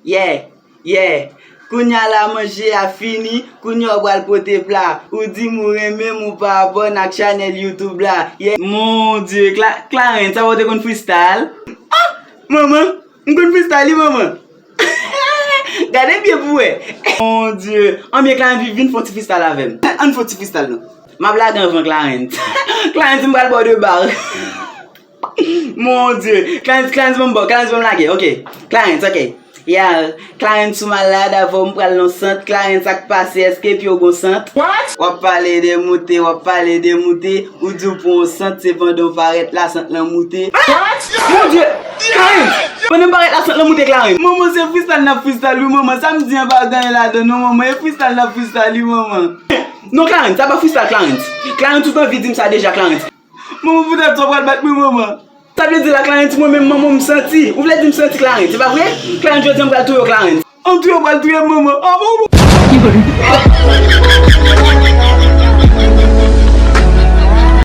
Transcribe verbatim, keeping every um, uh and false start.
Yeah, yeah. Kounya la manje a fini, kounya w pral pote pla. Ou di m ou renmen m, ou pa abòne ak chanèl YouTube la. Yeah. Mon Dieu, Cla Clarens, sa w te konn freestyle? Ah! Manman, m konn freestyle wi manman. Gade byen pou wè. Mon Dieu. Anbyen Clarens, vin, vin fè yon ti freestyle avè m. Ann fè yon ti freestyle non. M ap lage anvan Clarens. Clarens, m pral ba w de bar. Mon Dieu. Clarens, Clarens, ban m ba w, Clarens, ban m lage. Ok. Clarens, ok. Yeah. Clarens ou malad, avè w m pral nan sant. Clarens, sa k pase, èske pye w gon sant? What? W ap pale de moute, w ap pale de moute. Ou di w pran yon sant, se pandan w parèt la, sant lan moute. What? Mon Dieu! Clarens! Pandan m parèt la, sant lan moute, Clarens. Manman, se freestyle n ap freestyle wi manman. Sa m di an pa gen anyen ladan non manman. E freestyle n ap freestyle wi manman. Non Clarens, sa pa freestyle Clarens. Clarens, ou t anvi di m sa deja Clarens. Manman, poutèt sa w pral bat mwen manman. Sa vle di la Clarens, mwen menm manman m santi. Ou vle di m santi Clarens, se pa vre? Clarens, jodi an m pral touye w Clarens. An touye w pral touye m manman. Ah bon?